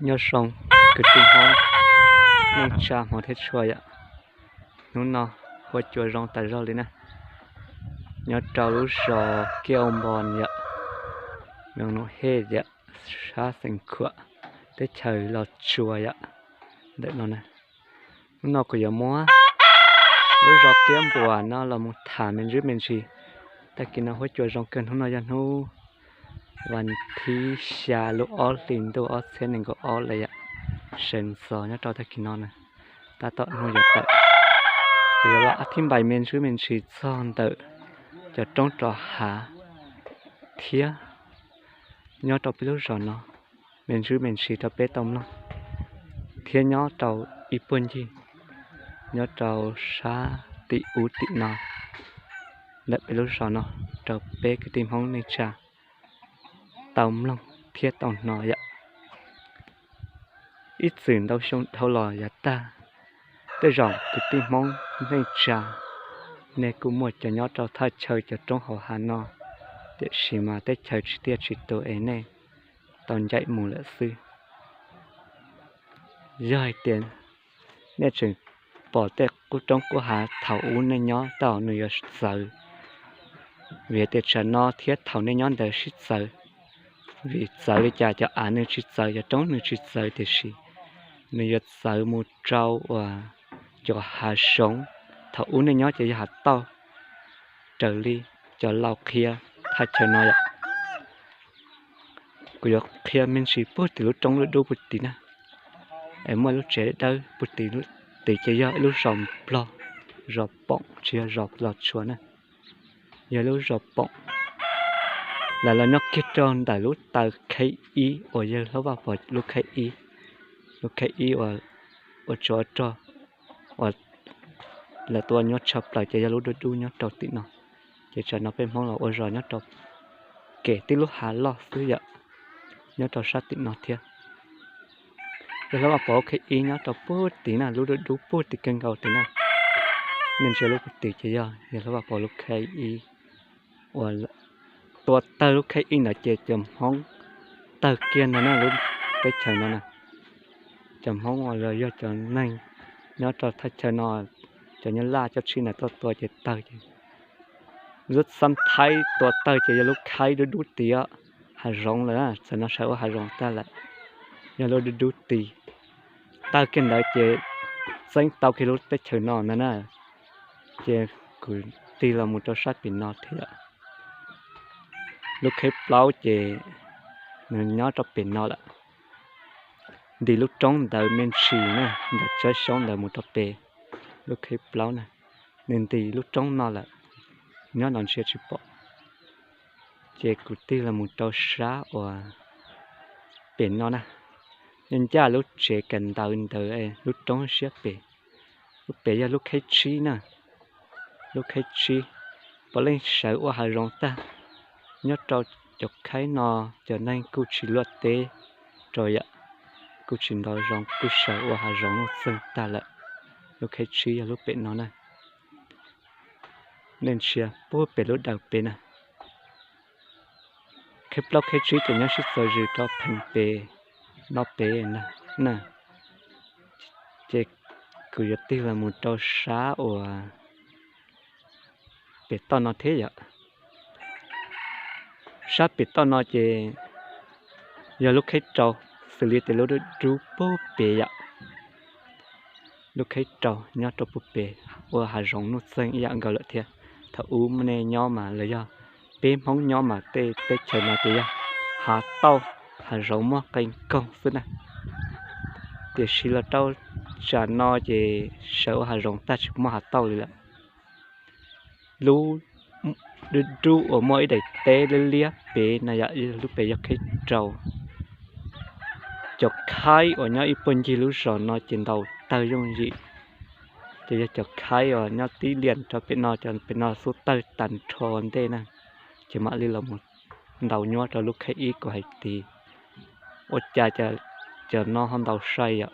Nyob zoo kwv tij Hmoob neej tsa hmov thiab tshua yom. Hnub no huab cua zoo tas zog li na. Nyob rau lub zos Kiab Npos yom, Noo Hej yom, sab Xeev Khuam, teb chaws Los Tsuas yom, ntawm no na. Hnub no kuv yuav muab lub zos Kiab Npos no los mus tham me ntsis me ntsis. Tag kis no huab cua zoo kawg. Hnub no yog hnub vas thib xya lub ob hlis ntuj ob txhiab nees nkaum ob lawm yom, sawv ntxov nyob rau tag kis no na, tab tom hnub yuav tawm. Kuv yuav los ab thib npais me ntsis me ntsis txog ntawm cov roob rov hav thiab nyob rau peb lub zos no me ntsis me ntsis rau peb tau mloog, thiab nyob rau ib puag ncig nyob rau sab tim ub tim no ntawm peb lub zos no rau peb kwv tij Hmoob neej tsa tau mloog thiab tau hnov yom. Ib txwm ntau xyoo dhau los yav tag, tej zaum kwv tij Hmoob neej tsa nej kuj muaj cov nyob rau thaj chaw cov roob hauv hav no, tiam sis mas teb chaws tsis tiaj tsis tus es nej tau ncaim mus lawm xwb. Yog hais tias nej tseem pom tej qub roob qub hav thaum ub nej nyob tau nws yuav txawv, vim tias tsam no thiab thaum nej nyob ntawd sib txawv. Vim txawv li cas cov av nws tsis txawv, cov roob nws tsis txawv, tiam sis nws yuav txawv mus rau uas cov hav zoov. Thaum ub nej nyob ces yog hav tauj, raws li cov laus qhia thaj chaw no yom. Kuv yuav qhia me ntsis puag tim lub roob dub dub puag tim na, es muaj lub tsev dawb puag tim, lub tid ces yog ib lub zos nplog, zos Poom tsis yog zos Los Tsuas na, yog lub zos Poom. Lawv los nyob kiag rau ntawm lub taw kheb ib uas yawg hlob Vaj Pov lub kheb ib, lub kheb ib uas ua tsov rog uas lawv tuaj nyuaj tshaj plaws ces yog lub dub dub nyob rau tim no. Ces tsam no peb Hmoob los ua zos nyob rau kem tib lub hav loj xwb yom, nyob rau sab tim no thiab. Yawg hlob Vaj Pov lub kheb ib nyob rau puag tid na, lub dub dub puag tim kawg nkaus tid na. Nej ntsia lub puag tid ces yog yawg hlob Vaj Pov lub kheb ib uas tua tawg lub kheb ib ntawd ces cov Hmoob tawg kiag ntag na, lub teb chaws no na. Cov Hmoob uas los yog cov neeg nyob rau thaj chaw no, cov Nyab Laj cov tshib ntawd tuaj tua ces tawg ces lub xab thaib tua tawg ces yog lub khaib dub dub tid, hav zoov lawm, txawm no sawv ua hav zoov tag lawm, yog lub dub dub tid. Tawg kiag ntawd ces txeeb tau kiag lub teb chaws no ntag na. Ces kuv tig los mus rau sab pem no thiab. Lub kheb plaub ces nws nyob rau pem no lawm. Nti lub roob ntawd me ntsis na, ntawm tsawb xyoob ntawd mus rau pem, lub kheb plaub na, nws nti lub roob no lawm, nyob no ntshe tsis pom. Ces kuv tig los mus rau sab uas pem no na, nyob ncaj lub tsev kawm ntawv ntawd lub roob siab pem. Lub pem yog lub kheb tsib na, lub kheb tsib, puav leej sawv ua hav zoov tag. Nyob rau cov khaib no cov neeg kuj tsis luaj teb rau yam, kuj tsis nto zoo, kuj sawv ua hav zoov nuj txeeg tag lawm. Lub kheb tsib yog lub pem no na. Nej ntsia puag pem lub daws pem na. Kheb plaub kheb tsib ces nyob sib txuas zis rau pheem pem no pem na. Ces kuv yuav tig los mus rau sab uas pem toj no thiab yom. Sab pem toj no ces yog lub kheb rau, xws li tias lub dub dub puag pem yom. Lub kheb rau nyob rau puag pem ua hav zoov nuj txeeg ib yam nkaus lawm thiab. Thaum ub nej nyob mas los yog peb Hmoob nyob mas tej teb chaws no ces yog hav tauj, hav zoov muaj qee koog xwb na. Tiam sis los rau tsam no ces sawv ua hav zoov tag tsis muaj hav tauj li lawm. Lub dub dub uas muaj ib daim teb liab liab pem no yom, lub pem yog kheb rau. Cov khaib uas nyob ib puag ncig lub zos no ces ntaus tawg yooj yim. Ces yog cov khaib uas nyob tib liam rau pem no, cov pem no xub tawg tag nrho ntej na, ces mam li los ntaus nyuaj rau lub kheb ib kuv hais tid. Ua cas cov no ho ntaus sai yom?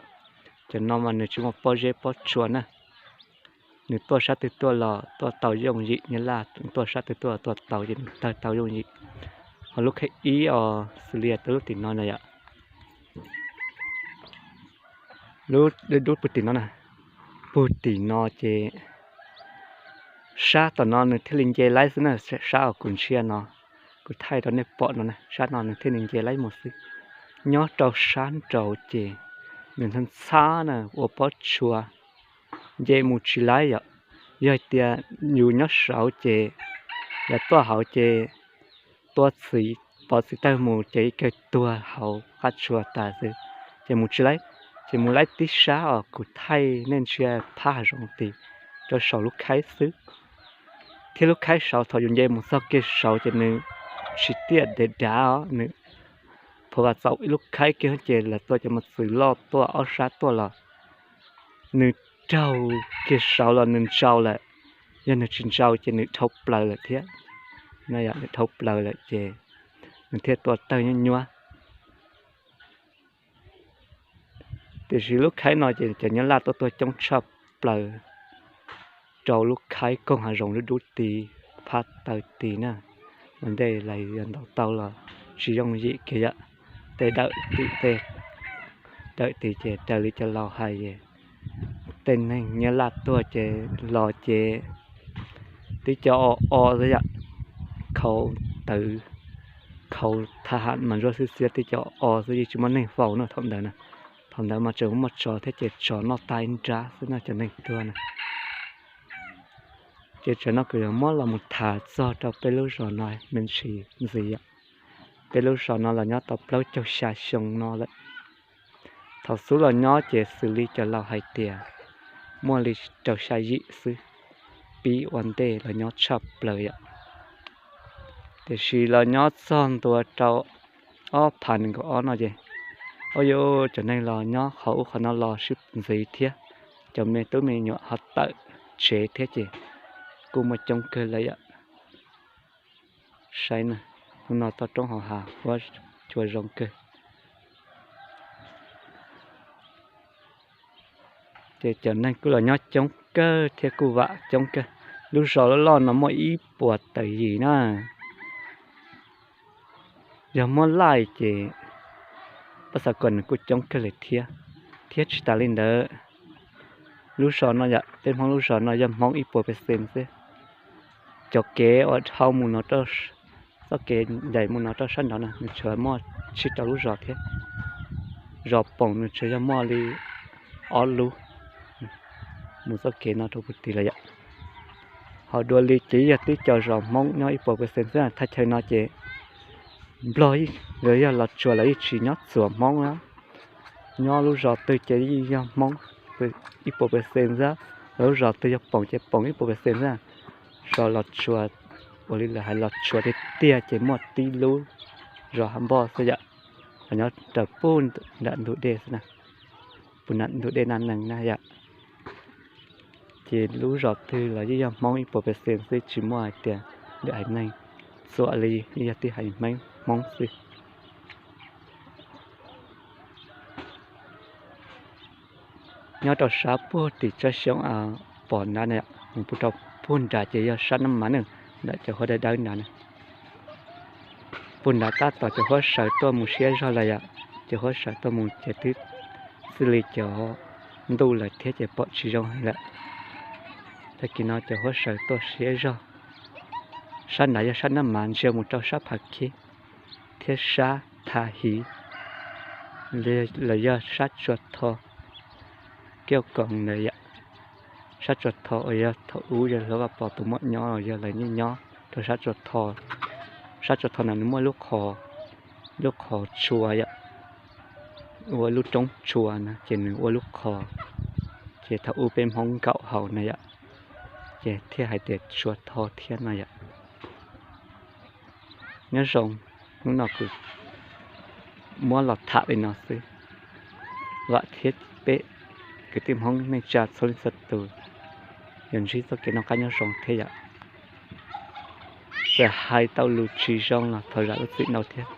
Cov no mas nws tsis muaj pob zeb pob tsua na. Nws tuaj sab twg tuaj los tuaj tau yooj yim, Nyab Laj tuaj sab twg tuaj los tuaj tau, ces nws tawg tau yooj yim. Ho lub kheb ib os xws li lub tim no na yom, Lub dub dub puag tim no na, puag tim no ces sab tom no nws thiaj li nce laib xwb na, sab uas kuv ntsia no, kuv thaij rau nej pom no na, sab no nws thiaj li nce laib mus xwb. Nyob rau sab nraud ces nws ntxhab ntxhab na, ua pob tsuas nce mus tsis laib yom. Yog hais tias yus nyob saud ces yog tuaj hauv ces tua txiv, pov txiv tawg mus ces ib kawg tuag hauv qab tsuas tas xwb, ces mus tsis laib. Ces mus laib tib sab os, kuv thaij nej ntsia phab hav zoov tid rau saum lub khaib xwb. Thiab lub khaib saud thaum yus nce mus txog kiag saud ces nws tsis tiaj dev dav os, nws phuv vas txaus ib lub khaib kiag ces lawv tua cov mos txwv loj tuaj ob sab tuaj los nws raug kiag saud los nws ntsau lawm. Yog nws tsis ntsau ces nws dhau plaws lawm thiab. Nws dhau plaws lawm ces nws thiaj tua tawg nyuab nyuab. Tiam sis lub khaib no ces cov nyab laj tuaj tuaj coob tshaj plaws rau lub khaib koog hav zoov dub dub tid, phab taw tid na. Ua ntej lawv yuav ntaus tau los tsis yooj yim kiag yom. Tej dawm tim tej dawm tid ces raws li cov laus hais es tej neeg nyab laj tuaj ces los ces tib co o o xwb yom, khau tawv khau thab ham mas ntsuab xwb xiab, tib co o xwb yeej tsis muaj neeg faus no thaum ntawd na. Thaum ntawd mas tseem muaj tsov thiab ces tsov noj tag ib nrab xwb no cov neeg tuag na. Ces tsam no kuv yuav muab los mus tham txog rau peb lub zos no me ntsis ntxiv yom. Peb lub zos no los nyob tau plaub caug xya xyoo no lawm. Thaum xub los nyob ces xws li cov laus hais tias muaj li rau xya yim xwb, pib ua ntej los nyob tshaj plaws yom. Tiam sis los nyob txog ntua rau ob phav nees nkaum ob no ces, ua yuav cov neeg los nyob qhov ub qhov no los sib ntxiv thiab, cov me tub me nyuam ho tawm tsev thiab ces kuj muaj coob kawg lawm yom. Saib na, hnub no toj roob hauv hav huab cua zoo kawg. Ces cov neeg kuj los nyob coob kawg thiab kuj vam coob kawg. Lub zos loj loj no muaj ib puas tawm yim na. Yog muab laij ces pab xav kom nws kuj coob kawg li thiab. Thiab tsis tas li ntawd, lub zos no yom, peb Hmoob lub zos no yog Hmoob ib puas pes xees xwb. Cov kev uas dhau mus no, txoj kev ncaim mus no rau sab nraud na nws tsuas muaj tsib rau lub zos thiab. Zos Poom nws tsuas yog muaj li ob lub mus txoj kev no rau puag tid lawm yom. Ho dua li ces yog tib co zos Hmoob nyob ib puas pes xees xwb, thaj chaw no ces Nplog los yog Los Tsuas lawv yeej tsis nyob txhua Hmoob na. Nyob lub zos twg ces yeej yog Hmoob ib puas pes xees xwb, lub zos twg yog Poom ces Poom ib puas pes xees xwb. Zos Los Tsuas, ua li lawv hais Los Tsuas tiag tiag ces muaj tib lub zos Hav Npoj xwb yom, los nyob raws puag nram ntug dej xwb na, puag nram ntug dej Naj Nees na yom. Ces lub zos twg los yeej yog Hmoob ib puas pes xees xwb, tsis muaj hais tias lwm haiv neeg txuam li, yeej yog tib haiv Hmoob xwb. Nyob rau sab puag tim tsob xyoob pom nrad na, mus puag rau puag nrad ces yog sab Nab Mas na, ntawm cov huab dawb dawb nrad na. Puag nrad tab tom cov huab sawv tuaj mus siab zog lawm yom, cov huab sawv tuaj mus ces twb txij li cov ntuj lawm thiab ces pom tsis zoo heev lawm. Tag kis no cov huab sawv tuaj siab zog. Sab nrad yog sab Nab Mas ntsia mus rau sab Phav Khib thiab sab Tha Hiv, los yog sab Tsua Tho, Kiaj Koom ntawd yom. Sab Tsua Tho uas yog thaum ub yawg hlob Vaj Pov tus muam nyob los yog lawv yeej nyob rau sab Tsua Tho. Sab Tsua Tho ntawd nws muaj lub qhov, lub qhov tshua yom, ua lub roob tshua na ces nws ua lub qhov, ces thaum ub peb Hmoob nkaum hauv na yom, ces thiaj hais tias Tsua Tho thiab no yom. Nyob zoo, hnub no kuv muab los tham li no xwb. Vam thiab peb kwv tij Hmoob neej tsa txhua leej txhua tus yuav ntsib txoj kev noj qab nyob zoo thiab yom. Txawm hais tau lus tsis zoo los thov zam lub txim ntau thiab.